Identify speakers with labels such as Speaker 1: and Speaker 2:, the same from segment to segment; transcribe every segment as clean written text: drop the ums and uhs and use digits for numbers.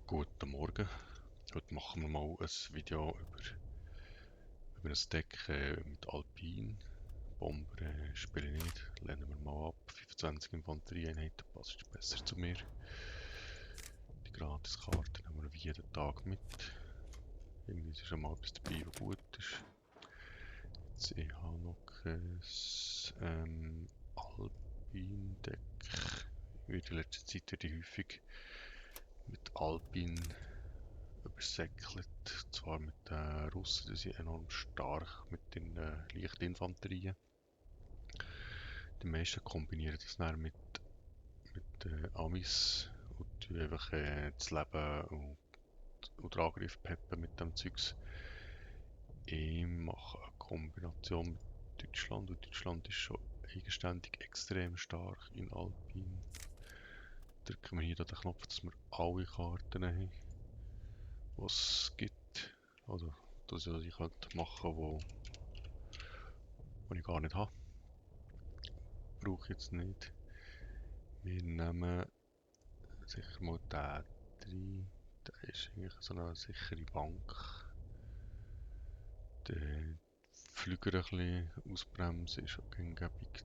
Speaker 1: Guten Morgen. Heute machen wir mal ein Video über ein Deck mit Alpin. Bomber spiele ich nicht, lehnen wir mal ab. 25 Infanterieeinheiten passt besser zu mir. Die Gratiskarte nehmen wir wie jeden Tag mit. Irgendwie ist schon mal etwas dabei, was gut ist. Jetzt, ich habe noch ein Alpin-Deck. In der letzten Zeit werde ich häufig mit Alpin übersäckelt, zwar mit den Russen, die sind enorm stark mit den Leichtinfanterien. Die meisten kombinieren das dann mit Amis und tun einfach das Leben und den Angriff peppen mit dem Zeugs. Ich mache eine Kombination mit Deutschland und Deutschland ist schon eigenständig extrem stark in Alpin. Drücken wir hier den Knopf, dass wir alle Karten haben, die es gibt. Also, dass ich machen könnte, die ich gar nicht habe. Brauche ich jetzt nicht. Wir nehmen sicher mal den rein. Der ist eigentlich so eine sichere Bank. Der Flüger ein bisschen ausbremsen ist auch gängig.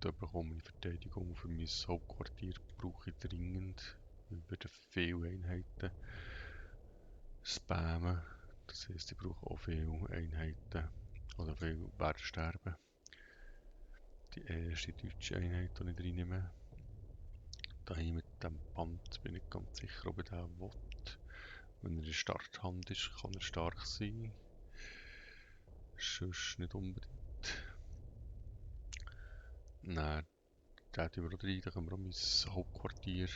Speaker 1: Da bekomme ich Verteidigung. Für mein Hauptquartier brauche ich dringend. Wir werden viele Einheiten spammen. Das heisst, ich brauche auch viele Einheiten. Oder viele werden sterben. Die erste deutsche Einheit, die ich reinnehme. Daheim mit dem Band bin ich ganz sicher, ob ich den will. Wenn er in Starthand ist, kann er stark sein. Sonst nicht unbedingt. Nein, den tun wir auch rein. Da können wir auch mein Hauptquartier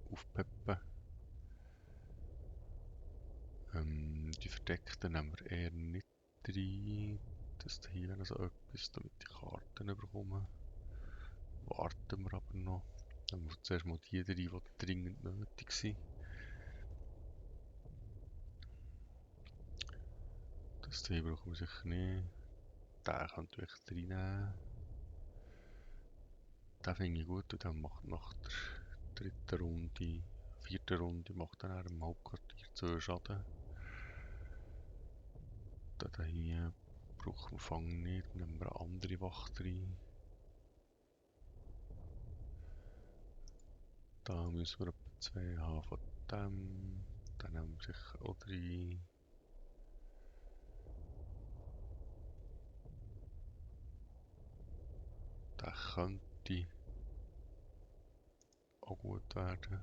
Speaker 1: aufpeppen. Die Verdeckten nehmen wir eher nicht rein. Das hier wäre also etwas, damit die Karten bekommen. Warten wir aber noch. Dann muss zuerst mal die rein, die dringend nötig sind. Das hier brauchen wir sicher nicht. Den könnt ihr echt reinnehmen. Den finde ich gut und dann macht nach der dritten Runde, vierten Runde, macht dann im Hauptquartier 2 Schaden. Den hier brauchen wir Fang nicht, nehmen wir eine andere Wacht rein. Da müssen wir etwa 2 haben von dem. Dann nehmen wir sicher auch 3. Der könnte auch gut werden.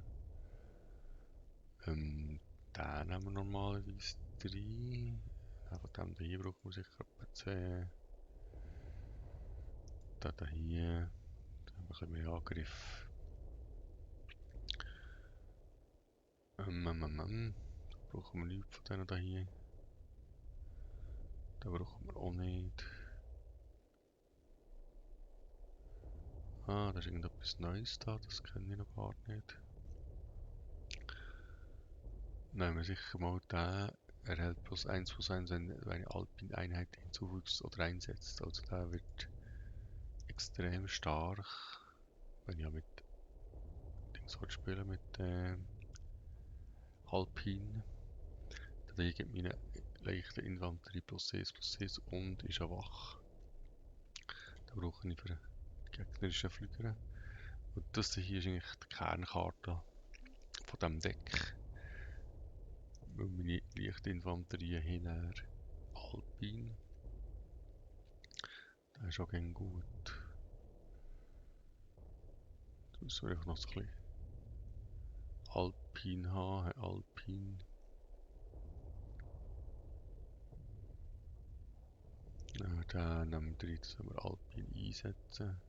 Speaker 1: Den nehmen wir normalerweise 3. Von dem hier brauchen wir sicher etwa 10. Den hier, da haben wir ein bisschen mehr Angriff. Brauchen wir nichts von denen hier. Den brauchen wir auch nicht. Ah, da ist irgendetwas Neues da, das kenne ich noch gar nicht. Nehmen wir sicher mal den. Er hält plus 1+1, wenn du eine Alpin-Einheit hinzufügst oder einsetzt. Also der wird extrem stark, wenn ich mit Dings spielen mit Alpin. Der gibt mir eine leichte Infanterie plus 1 und ist auch wach. Da brauche ich für den gegnerischen Flüger. Und das hier ist eigentlich die Kernkarte von diesem Deck. Weil meine Leichtinfanterie hinher Alpin. Das ist auch ganz gut. Jetzt müssen wir einfach noch so ein bisschen Alpin haben. Alpin. Den nehmen wir rein, dass wir Alpin einsetzen.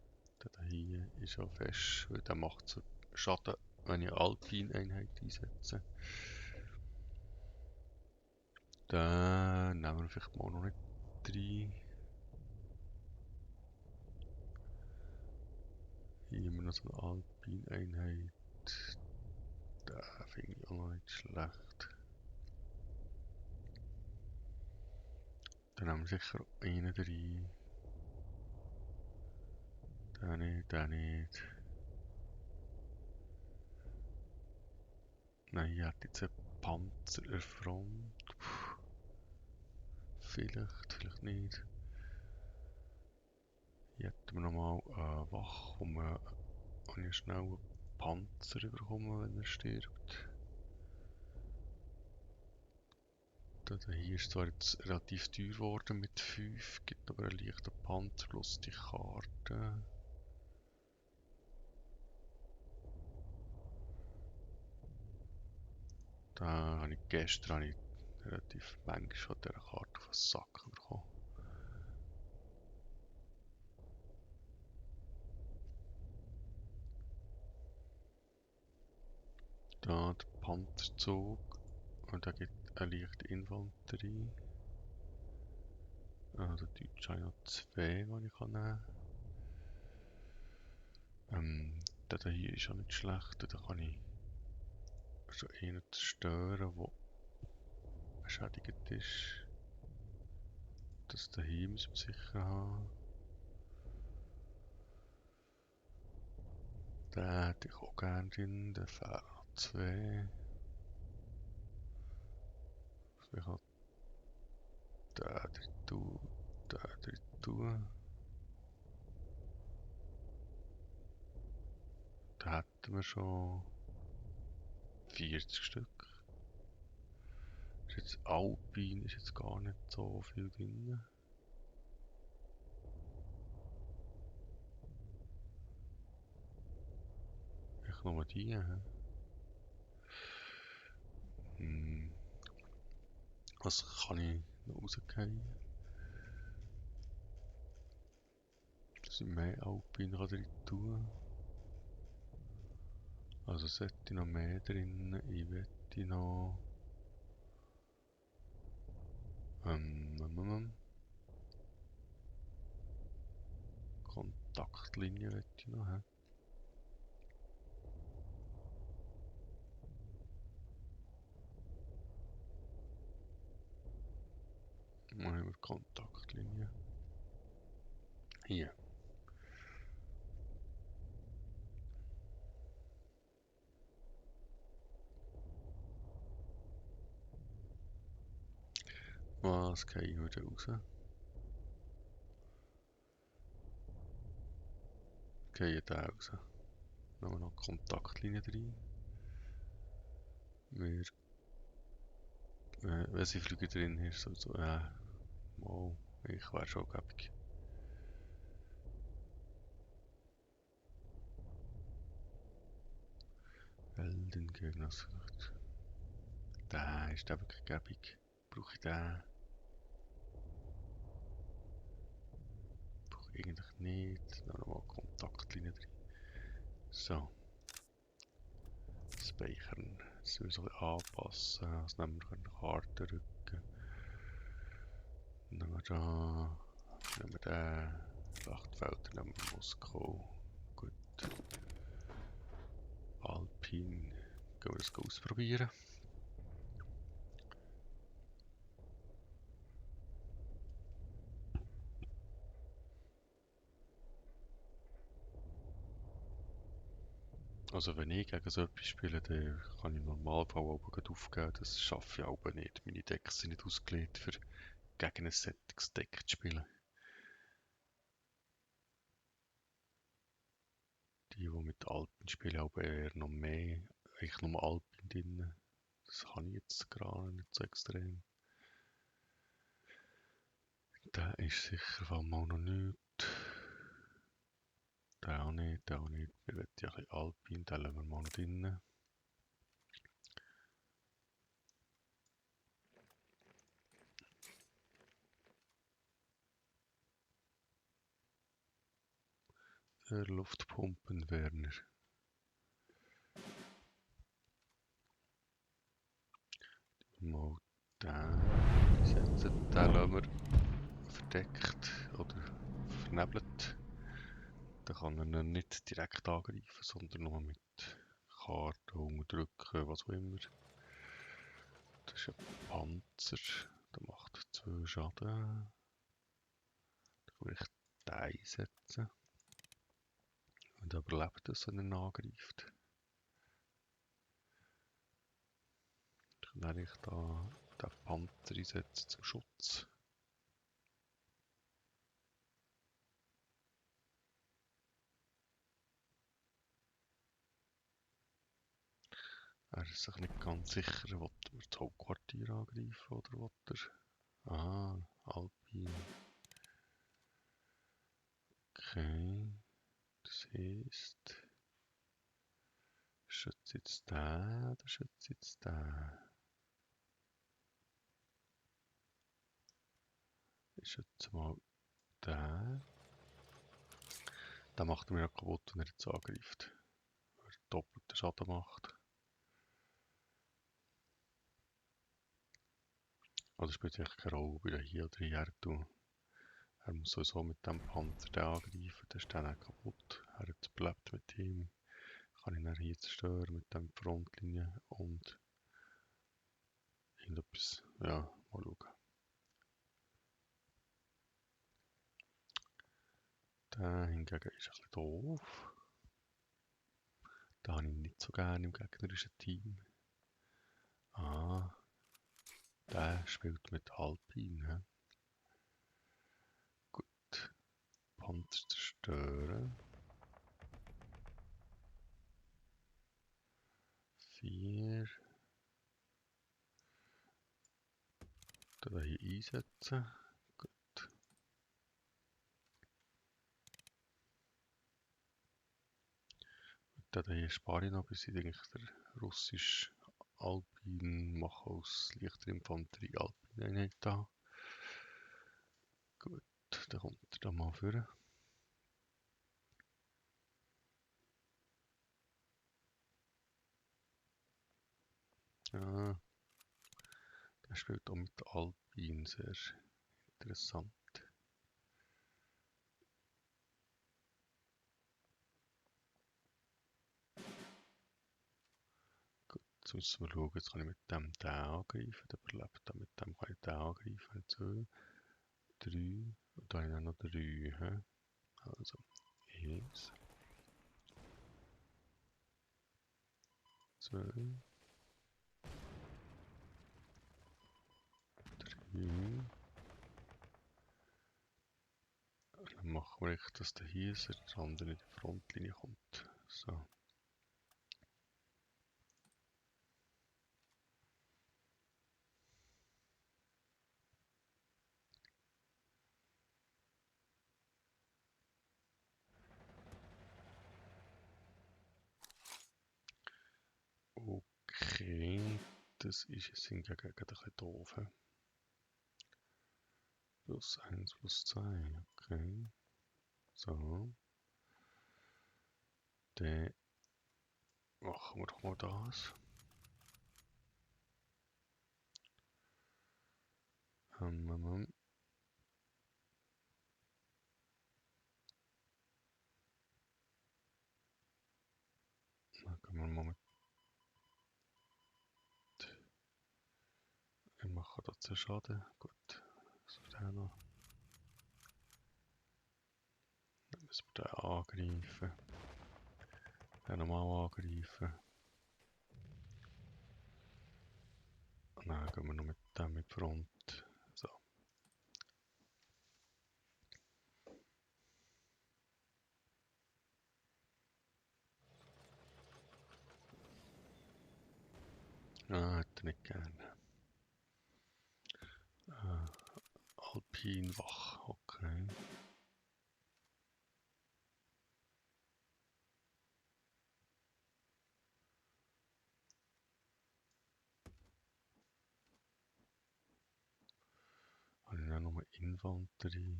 Speaker 1: Der hier ist auch fest, weil der macht so Schaden, wenn ich eine Alpin-Einheit einsetze. Dann nehmen wir vielleicht mal noch nicht rein. Hier haben wir noch so eine Alpin-Einheit. Den finde ich auch noch nicht schlecht. Dann nehmen wir sicher einen rein. Den nicht, den nicht. Nein, ich hätte jetzt einen Panzer an der Front. Vielleicht nicht. Hier hätten wir nochmal eine Wache, wo man schnell einen Panzer bekommen, wenn er stirbt. Hier ist zwar jetzt relativ teuer geworden mit 5, gibt aber einen leichten Panzer plus die Karte. Da habe ich gestern relativ manchmal von dieser Karte auf den Sack bekommen. Da der Panzerzug und da gibt eine leichte Infanterie. Also Deutsch habe ich noch 2, die ich nehmen kann. Der hier ist auch nicht schlecht, da kann ich schon einen zerstören, der beschädigt ist. Das hier müssen wir sicher haben. Den hätte ich auch gerne drin, der fehlt noch 2. Vielleicht noch den drin tun, den drin tun. Da hätten wir schon 40 Stück. Ist jetzt Alpine, ist jetzt gar nicht so viel drin. Ich nur die. Was kann ich noch rausgehen? Dass ich mehr Alpine drin tun. Also sollte ich noch mehr drin. Ich wette noch. Kontaktlinie wette ich noch. Machen wir Kontaktlinie. Hier. Was gehen wir da raus? Gehen da raus. Nehmen wir noch Kontaktlinie drin. Wir, wenn sie Flüge drin ist, also, wow, ich wäre schon gäbig. Heldengegner sucht. Der ist der wirklich gäbig. Brauche ich den? Brauche ich eigentlich nicht. Noch mal Kontaktlinie drin. So. Speichern. Das müssen wir anpassen. Das nehmen wir eine Karte rücken. Nehmen wir da. Nehmen wir den. Schlachtfelder nehmen wir Moskau. Gut. Alpin. Gehen wir das ausprobieren. Also wenn ich gegen so etwas spiele, dann kann ich im Normalfall auch aufgeben. Das schaffe ich aber nicht. Meine Decks sind nicht ausgelegt, für gegen ein solches Deck zu spielen. Die mit Alpen spielen, aber eher noch mehr. Ich nur Alpen drin. Das habe ich jetzt gerade nicht so extrem. Der ist sicher von mal noch nicht. Der auch nicht, der auch nicht. Wir wollen ja ein bisschen Alpin, den lassen wir mal noch drin. Der Luftpumpenwerner. Mal den setzen. Den lassen wir verdeckt oder vernebelt. Dann kann er nicht direkt angreifen, sondern nur mit Karten unterdrücken, was auch immer. Das ist ein Panzer, der macht 2 Schaden. Da kann ich den einsetzen. Und er überlebt es, wenn er ihn angreift. kann eigentlich da den Panzer einsetzen zum Schutz. Er ist sich nicht ganz sicher, will er das Hauptquartier angreifen oder will er... Ah, Alpin. Okay, das heisst... Schütze jetzt den oder schütze jetzt den? Ich schätze mal den. Den macht er mir ja kaputt, wenn er jetzt angreift. Weil er doppelten Schaden macht. Also spielt eigentlich keine Rolle, ob ich hier oder hier tue. Er muss sowieso mit dem Panzer den angreifen, dann ist der dann kaputt. Er hat überlebt mit ihm. Kann ihn dann hier zerstören mit der Frontlinie und irgendetwas, ja, mal schauen. Der hingegen ist ein bisschen doof. Da habe ich nicht so gerne im gegnerischen Team. Ah, der spielt mit Alpin. He? Gut, Panzer zerstören. 4. Den hier einsetzen. Gut. Den hier spare ich noch, bis ich eigentlich der russische Alpin mache aus leichter Infanterie Alpin-Einheit da. Gut, dann kommt er da mal vor. Ja, der spielt auch mit Alpin, sehr interessant. Gut, jetzt müssen wir schauen, jetzt kann ich mit dem den angreifen, der überlebt dann, mit dem kann ich den angreifen. 2, 3, und da habe ich noch 3. He? Also 1, 2, 3. Dann machen wir echt, dass der hier ist, der andere in die Frontlinie kommt. So. Okay, das ist jetzt hingegen ein bisschen doof. He? Plus 1, plus 2, okay. So. Dann machen wir doch mal das. Dann gehen wir mal mit. Wir machen da 10 Schaden. Gut. Was ist der noch? Dann müssen wir den angreifen. Den nochmal angreifen. Und dann gehen wir noch mit dem in die Front. So. Ah, hätte ich nicht gerne. Alpinwach, okay. Habe ich dann noch Infanterie.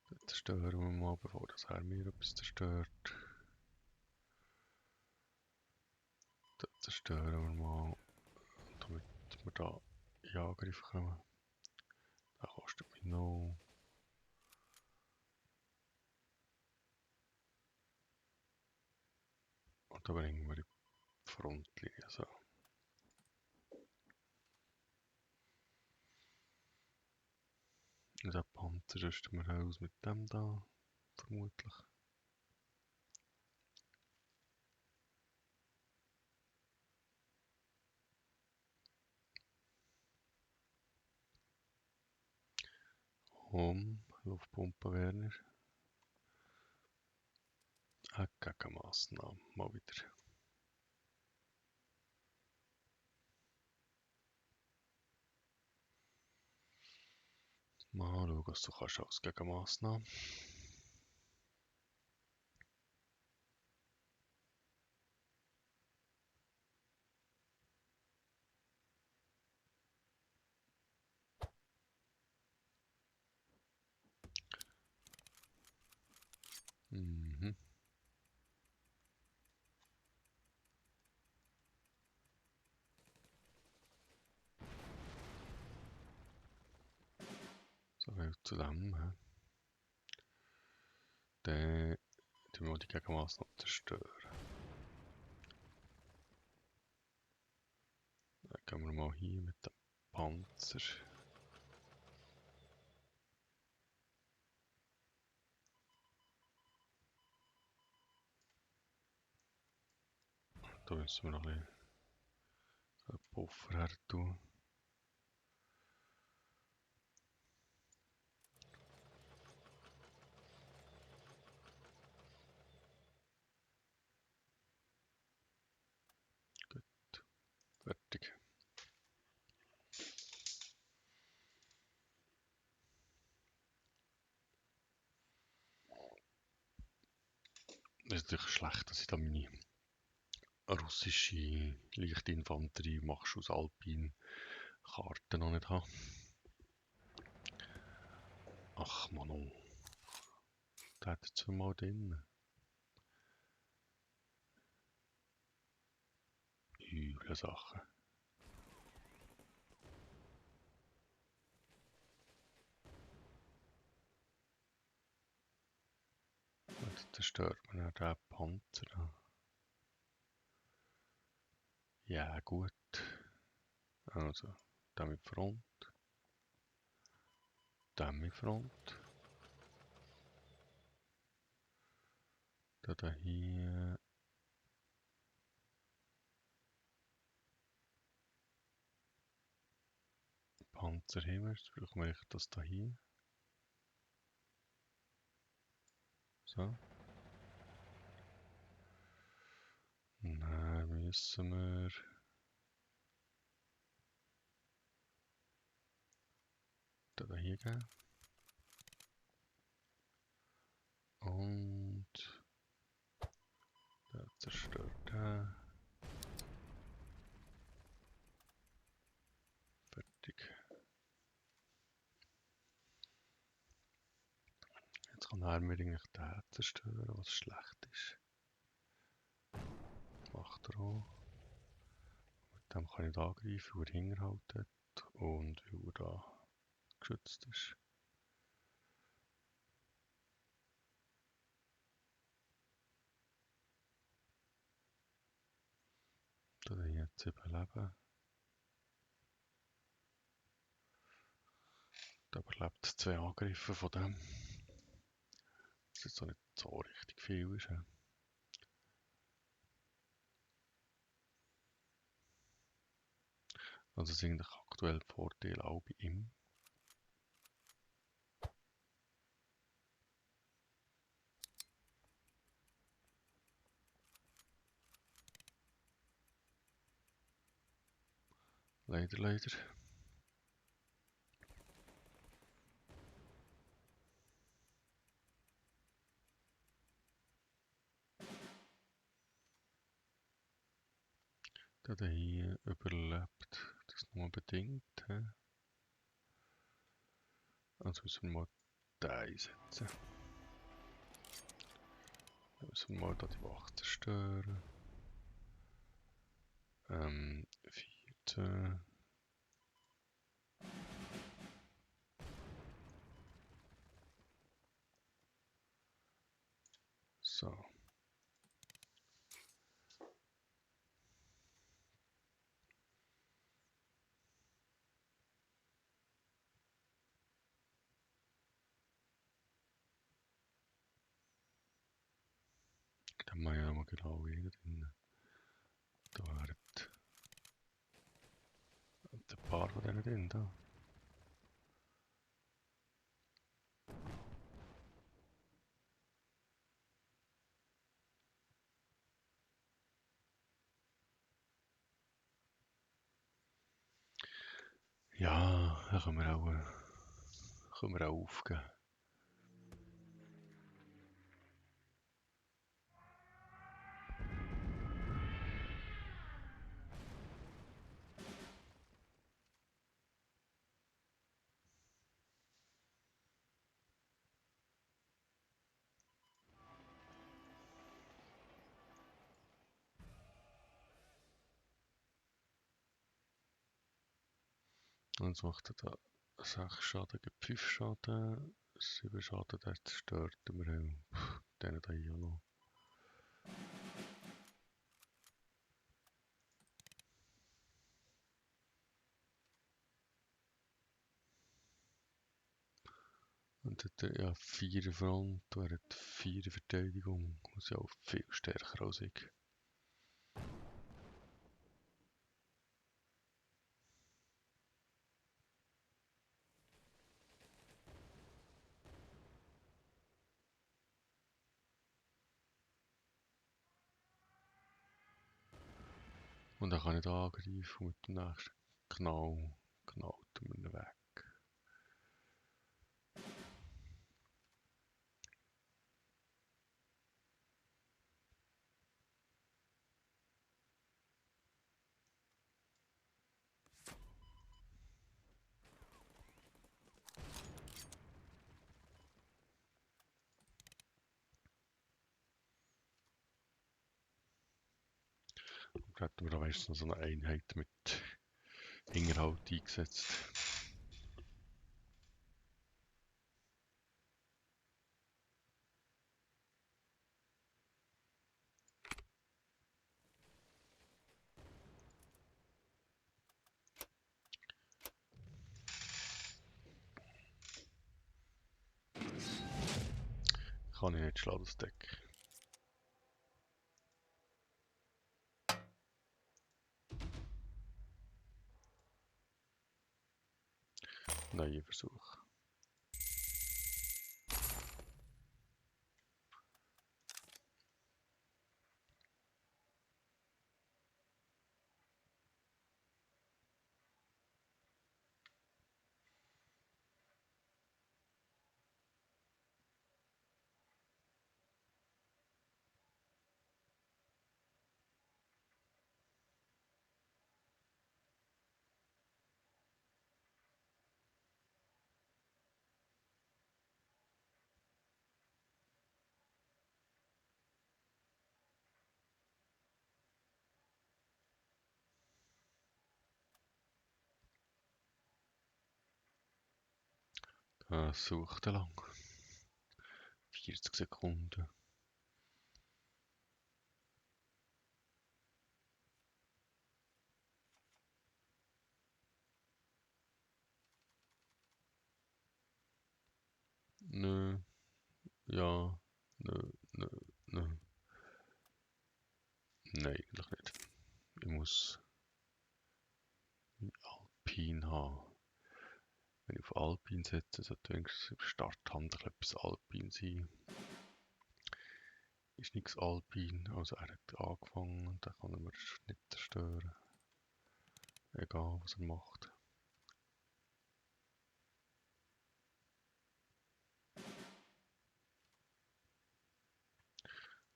Speaker 1: Das zerstören wir mal, bevor das Herr mir etwas zerstört. Das zerstören wir mal, damit wir da in Angriff kommen. Das kostet mich noch. Und da bringen wir die Frontlinie so. Und den Panzer rüsten wir aus mit dem da, vermutlich. Luftpumpe Werner. Eine Gegenmaßnahme. Mal wieder. Mal schauen, was du kannst als Gegenmaßnahme. Mhm. So viel zu dem. Dann tun wir die Gegenmaßnahme zerstören. Dann gehen wir mal hier mit dem Panzer. Da müssen wir noch ein bisschen Puffer her tun. Gut, fertig. Das ist natürlich schlecht, dass ich da meine russische Leichtinfanterie machst aus Alpin Karten noch nicht habe. Ach Mano, da hat jetzt mal drin. Üble Sachen. Jetzt zerstört man ja den Panzer da. Ja gut. Also, da mit Front. Da mit Front. Da hier. Panzer haben wir. Jetzt brauchen wir das da hier. So. Dann müssen wir da hier gehen. Und der zerstört den. Fertig. Jetzt kann er mir eigentlich den zerstören, was schlecht ist. Macht er auch. Mit dem kann ich da angreifen, weil er hinterhalt hat und weil er da geschützt ist. Da hat jetzt 7 Leben. Da überlebt 2 Angriffe von dem. Was jetzt auch nicht so richtig viel ist. Also das ist eigentlich aktuell der Vorteil auch bei ihm. Leider, leider. Der hier überlebt das nur bedingt. Also müssen wir mal den einsetzen. Dann müssen wir mal da die Wacht zerstören. 14. So. Dann haben wir ja mal genau hier drin. Da wären ein paar von denen drin. Da. Ja, da können wir auch aufgeben. Und jetzt macht er da 6 Schaden, gibt 5 Schaden, 7 Schaden, der zerstört wir auch. Den da hier auch noch. Und hat er ja 4 Front, er hat 4 Verteidigung, das ist ja auch viel stärker als ich. Und er kann nicht angreifen und mit dem nächsten Knall knallt er mir ihn weg. Und dann hätten wir da meistens noch so eine Einheit mit Hinterhalt eingesetzt. Kann ich nicht schlagen, das Deck. Neuer Versuch. Sucht er lang. 40 Sekunden. Nö, ja, nö, nö, nö. Nein, eigentlich nicht. Ich muss Alpin haben. Wenn ich auf Alpin setze, sollte wenigstens im Starthandel etwas Alpin sein. Ist nichts Alpin, also er hat angefangen und dann kann er mir nicht zerstören. Egal was er macht.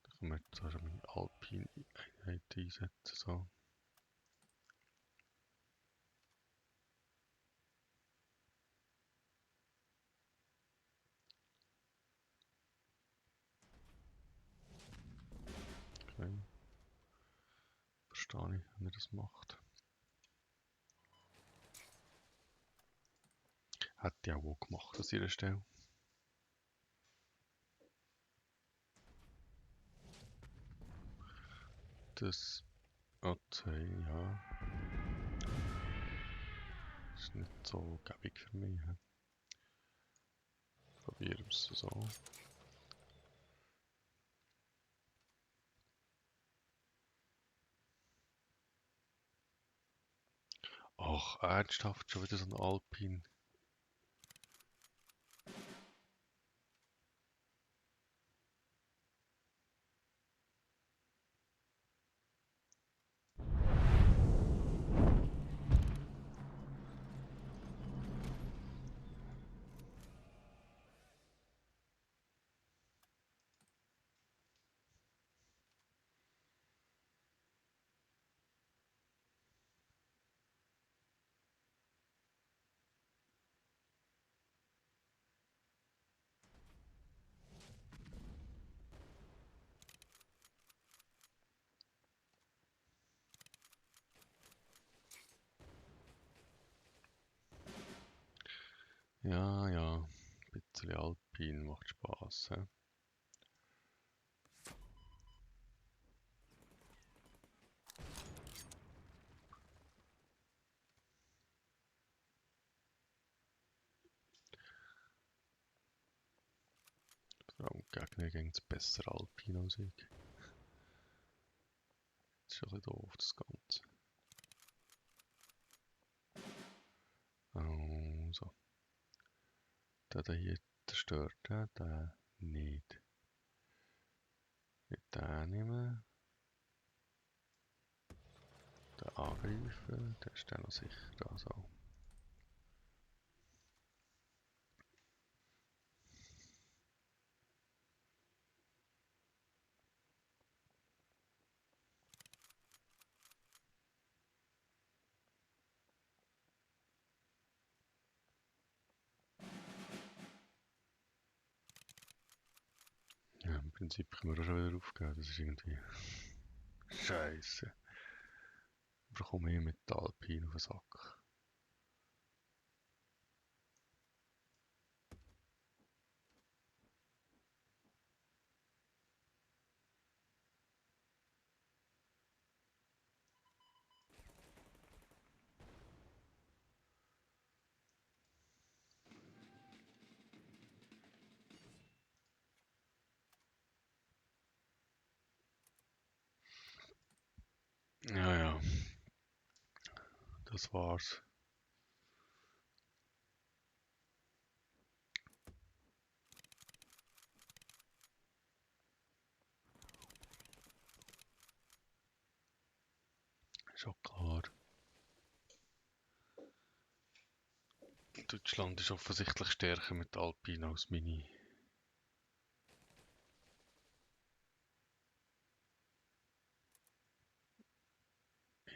Speaker 1: Dann können wir jetzt also meine Alpin-Einheit einsetzen. So. Okay. Verstehe ich, wenn er das macht. Hätte ich auch gemacht an ihrer Stelle. Das okay, ja. Ist nicht so gäbig für mich. Probieren wir es so. Ach, ernsthaft, schon wieder so ein Alpin. Ja, ja. Ein bisschen Alpin macht Spaß. He? Vor allem die Gegner gehen es besser Alpin als ich. Das ist ein bisschen doof, das Ganze. Also. Der hier zerstört, der nicht. Nicht den nehmen. Den angreifen, der ist dann noch sicher da so. Ja, im Prinzip können wir auch schon wieder aufgeben, das ist irgendwie Scheiße. Ich bekomme hier mit Alpin auf den Sack. Ja, ja, das war's. Schon klar. Deutschland ist offensichtlich stärker mit Alpin als meine.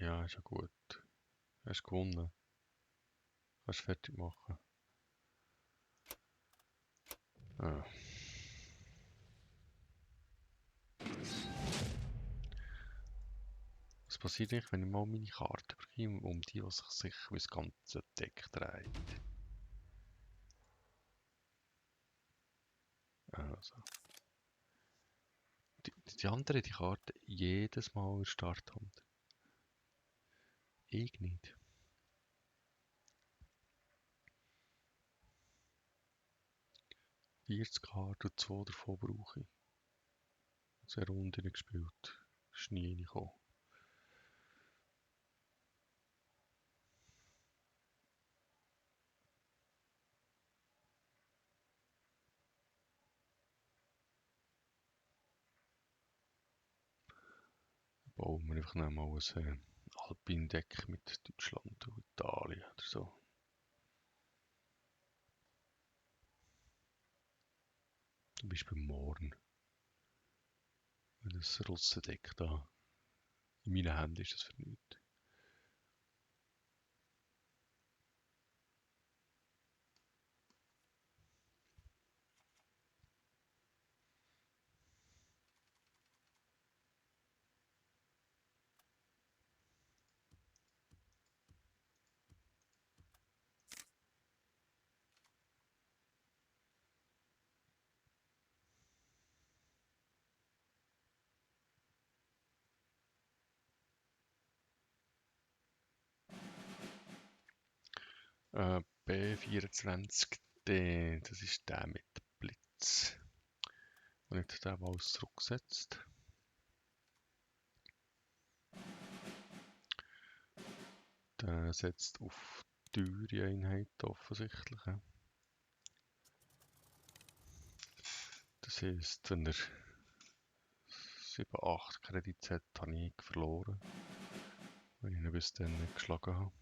Speaker 1: Ja, ist ja gut. Hast gewonnen. Kannst fertig machen. Ah. Was passiert eigentlich, wenn ich mal meine Karte bekomme, um die, was sich das ganze Deck dreht? Also. Die andere, die Karte jedes Mal in Starthand. Ich nicht. Vierzig Karten und 2 davon brauche ich. Sehr Runden gespielt. Ist nie reingekommen. Bauen wir einfach noch mal ein Alpin-Deck mit Deutschland und Italien oder so. Zum Beispiel morgen. Wenn das Russendeck da in meinen Händen ist, das für nichts. B24D, das ist der mit Blitz. Und nicht der, der alles zurücksetzt. Der setzt auf teure Einheiten offensichtlich. Das heisst, wenn er 7, 8 Kredits hat, habe ich verloren. Wenn ich ihn bis dann nicht geschlagen habe.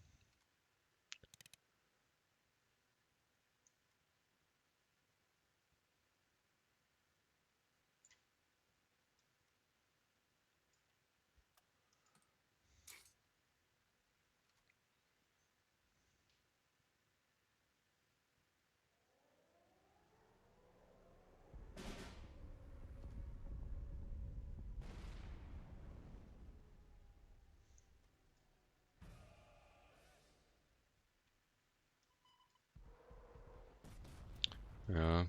Speaker 1: Ja,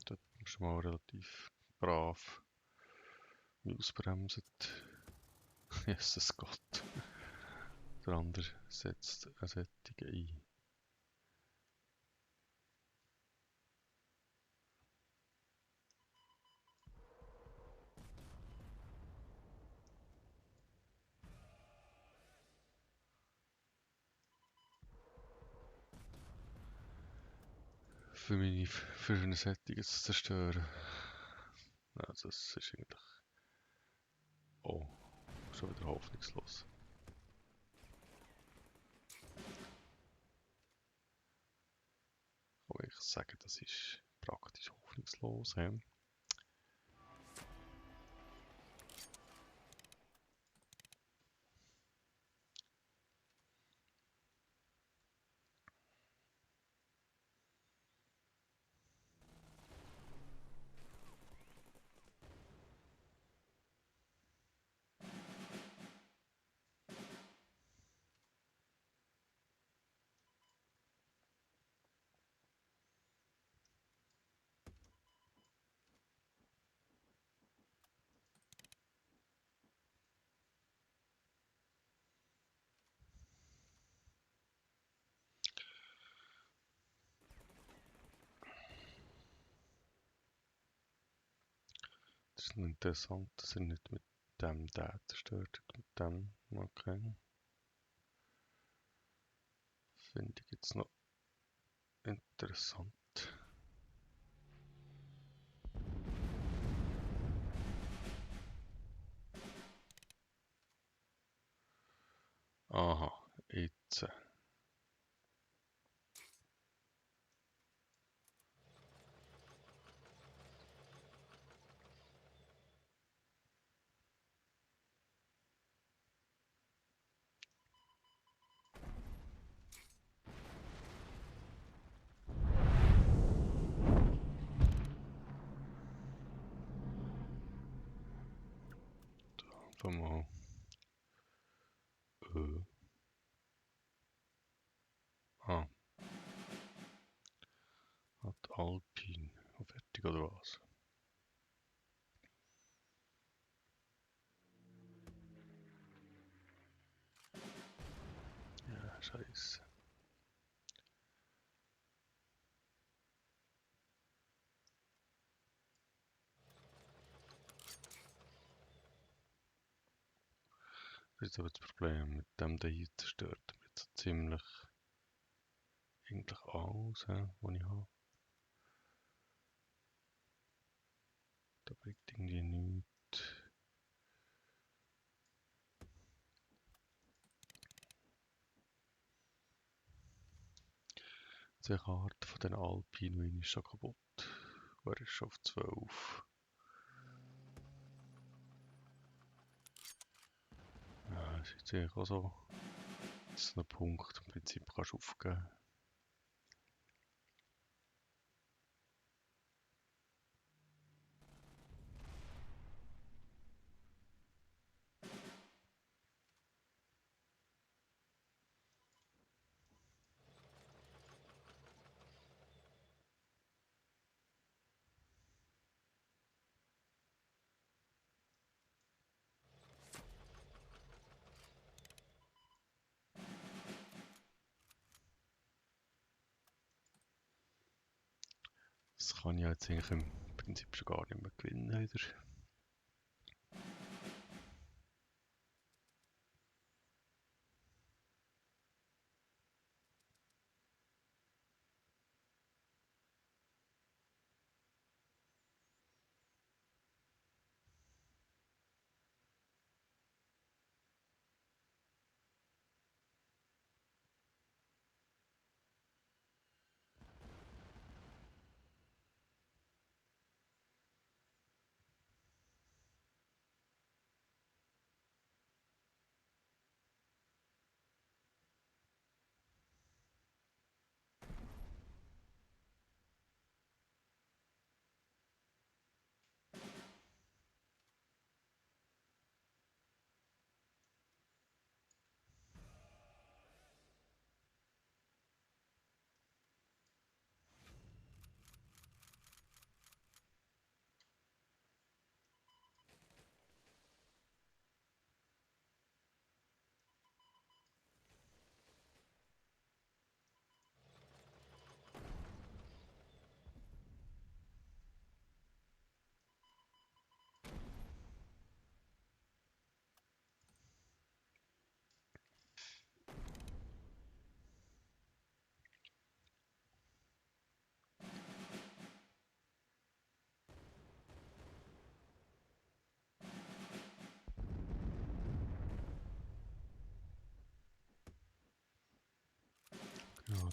Speaker 1: dort musst du mal relativ brav ausbremsen. Jesus Gott. Der andere setzt eine Sättigung ein. Für eine Sättigung zu zerstören. Also das ist eigentlich... Oh, schon wieder hoffnungslos. Kann ich sagen, das ist praktisch hoffnungslos. He? Das ist interessant, dass er nicht mit dem da zerstört hat, mit dem. Okay. Finde ich jetzt noch interessant. Aha, jetzt. Einfach mal. Äh. Ah, hat Alpin. Fertig oder was? Ja, scheiße. Das ist aber das Problem. Mit dem da hier zerstört er jetzt so ziemlich eigentlich alles, was ich habe. Da bringt irgendwie nichts. Die Karte von den Alpinen ist schon kaputt. Er ist schon auf 12. Ja, das ist jetzt eigentlich auch so. Das ist ein Punkt, im Prinzip kannst du aufgeben. Das kann ich jetzt eigentlich im Prinzip schon gar nicht mehr gewinnen wieder.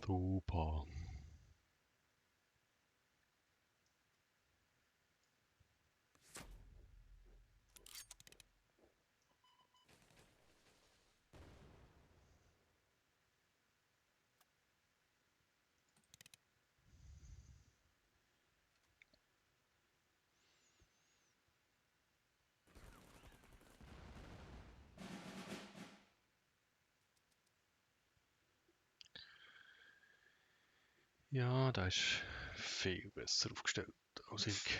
Speaker 1: Super. Ja, da ist viel besser aufgestellt als ich.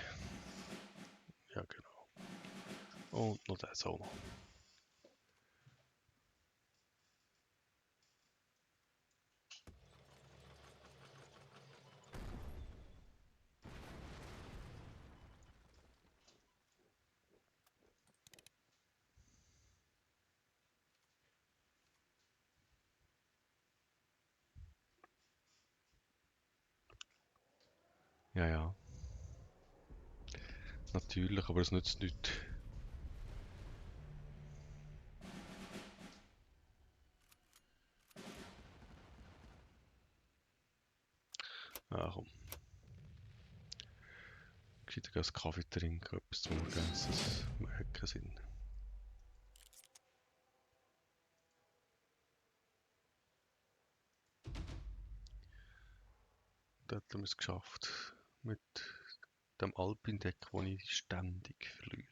Speaker 1: Ja, genau. Und noch das auch noch. Ja, ja. Natürlich, aber es nützt nichts. Ja, komm. Gescheiter einen Kaffee trinken, etwas zum Morgenessen. Das macht keinen Sinn. Da haben wir es geschafft. Mit dem Alpindeck, das ich ständig verliere.